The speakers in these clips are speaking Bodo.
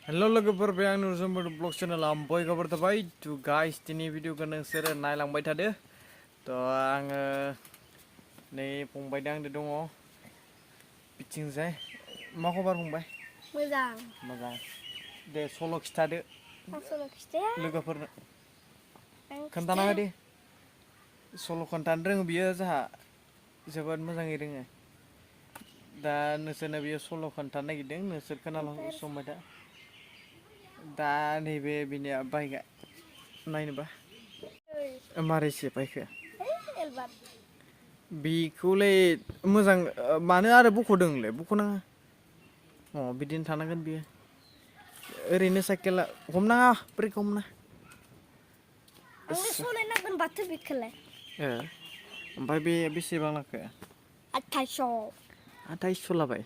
Halo लोगोफोर बे आंनि जोंबो ब्लग चेनेलाव बयखौबो थाबाय टु गाइस दिनै भिडिअखौ नोंसोरो नायलांबाय थादो थ' आङो नै फंबायदों आंदो दङ बिथिंजाय मा खबर फंबाय मोजां मोजां दे सल' खिथादो आं सल' खिथाया लोगोफोरनो आं खोन्थाना खिथाया होदे सल' खोन्थानो रोङो बियो जोंहा जोबोद मोजाङै रोङो दा नोंसोरनो बियो सल' खोन्थानो नागिरदों नोंसोर खोनासंबाय था दा नैबे बिनिया बाइकआ नायनोबा मारै सेफायखो एलबार बेखौलाय मोजां मानो आरो बख'दों नोंलाय बख'नाङा अ बिदिनो थानांगोन बियो ओरैनो साइकेला हमनाङा ब्रेक हमनाङा आंलाय सलायनांगोन माथो बेखौलाय ए ओमफ्राय बे बेसेबां लाखो 2800 लाबाय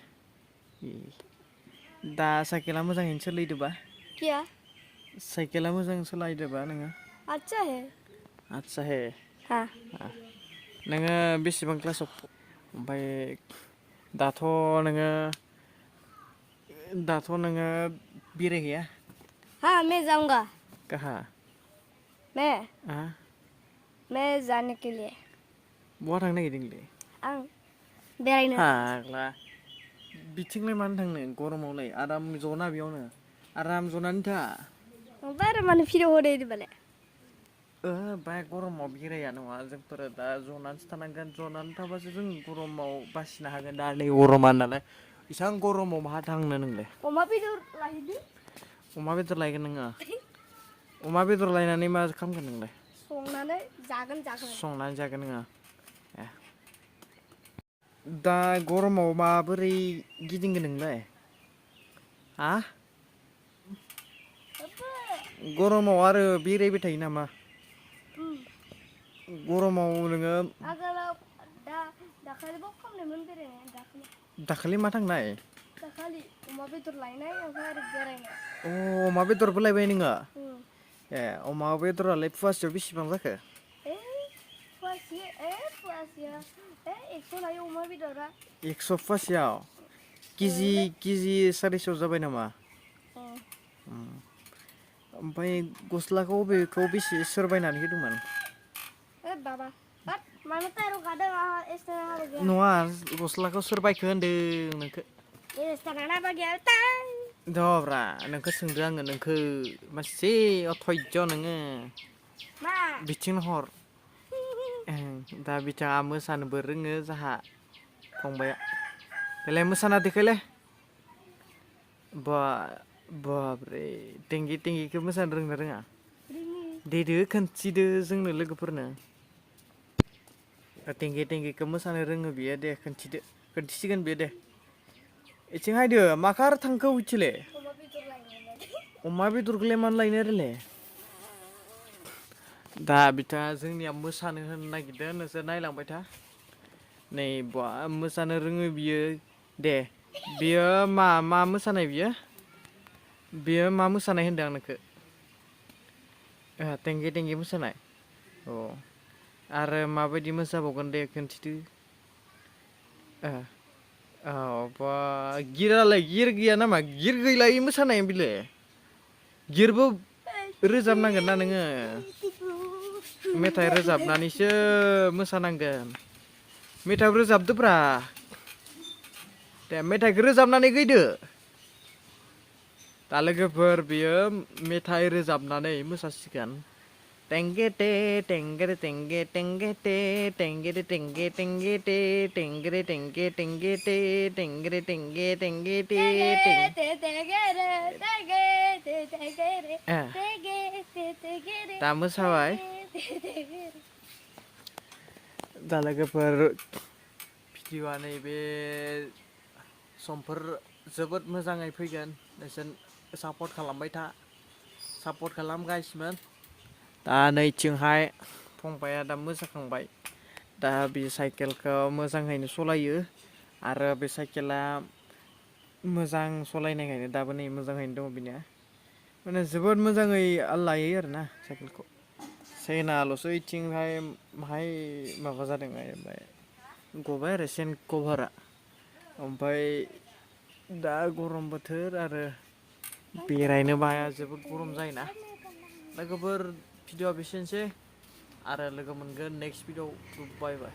दा साइकेला मोजाङैनो सोलिदोंबा क्या साइकेला मोजां सालायदोंबा नोङो अच्छा है आदसा हे हाँ नोङो बेसेबां क्लासाव ओमफ्राय दाथ' नोङो बेरायहैया हाँ मैं जाऊंगा काहा मैं जाने के लिए बहा थांनो नागिरदों नोंलाय आं बेरायनो फाग्ला बिथिंलाय मानो थांनो गरमावलाय आराम जना बेयावनो आराम जनानै था बारा मानो भिडिअ हरो बालाय बाय गरमाव बेराया नङा जोंफोरो दा जनानैसो थानांगोन जनानै थाबासो जों गरमाव बासिनो हागोन दा नै गरमा नालाय इसां गरमाव माहा थांनो नोंलाय अमा बेदर लायदो अमा बेदर लायगोन नोङो अमा बेदर लायनानै मा खालामगोन नोंलाय संनानै जागोन संनानै जागोन नोङो ए दा गरमाव माबोरै गिदिंगोन नोंलाय हा गरमाव आरो बेरायबाय थायो नामा गरमाव नोङो आगोलाव दाखालिबो खालामनायमोन बेरायनाया दाखालि मा थांनाय दाखालि अमा बेदर लायनाय ओमफ्राय आरो बेरायनाय अ अमा बेदरबो लायबाय नोङो ए अमा बेदरालाय फवासेयाव बेसेबां जाखो फवासेया 100 लायो अमा बेदरा 100 फवासेयाव केजि 400 जाबाय नामा ओमफ्राय गस्लाखौ बबेखौ बेसे सोर बायनानै होदोंमोन बाबा मानो टायाराव गादों आंहा एक्सट्रा हाबा गैया नङा गस्लाखौ सोर बायखो होनदों नोंखौ एक्सट्रा हाबा गैया दब्रा नोंखौ सोंदों आङो नोंखौ मासे अथयज' नोङो मा बिथिं हर दा बिथाङा मोसानोबो रोङो जोंहा फंबाया देलाय मोसाना देखायलाय बाबरे टेंगि टेंगिखौ मोसानो रोंना रोङा देदो खोनथिदो जोंनो लोगोफोरनो टेंगि टेंगिखौ मोसानो रोङो बियो दे खोन्थिसिगोन बेयो दे इथिं हायदो माखार थांखो उथिले अमा बेदरखौलाय मानो लायनो आरोलै दा बिथाङा जोंनिया मोसानो होनो नागिरदों नोंसोर नायलांबाय था नै बा मोसानो रोङो बियो दे बियो मा मोसानाय बियो मा मोसानाय होनदों आं नोंखौ टेंगि टेंगि मोसानाय अ आरो माबायदि मोसाबावगोन दे खोन्थिदो बा गिर गैया नामा गिर गैलायै मोसानाय बिलाय गिरबो रोजाबनांगोन ना नोङो मेथाइ रोजाबनानैसो मोसानांगोन मेथाइ रोजाबदोब्रा दे मेथाइखौ रोजाबनानै फैदो दा लोगोफोर बियो मेथाइ रोजाबनानै मोसासिगोन टेंगे टेंगे टेंगे टेंगे टेंगे टेंगे टेंगे टेंगे टेंगे टेंगे टेंगे टेंगे टेंगे दा मोसाबाय दा लोगोफोर भिडिअ'आ नैबे समफोर जोबोद मोजाङै फैगोन नोंसोर सापर्ट खालामबाय था सापर्ट खालामगासिनो दा नैथिंहाय फंबाया दा मोसाखांबाय दा बे साइकेलखौ मोजाङैनो सालायो आरो बे साइकेला मोजां सालायनायखायनो दाबो नै मोजाङैनो दङ बिनिया माने जोबोद मोजाङै लायो आरोना साइकेलखौ सेनाल'सो इथिंहाय माहाय माबा जादों ओमफ्राय गबाय आरो सेन कभारा ओमफ्राय दा गरम बोथोर आरो बेरायनो बाया जोबोद गरम जायोना लोगोफोर भिडिअआ बेसेनोसै आरो लोगो मोनगोन नेक्स्ट भिडिअ बाय बाय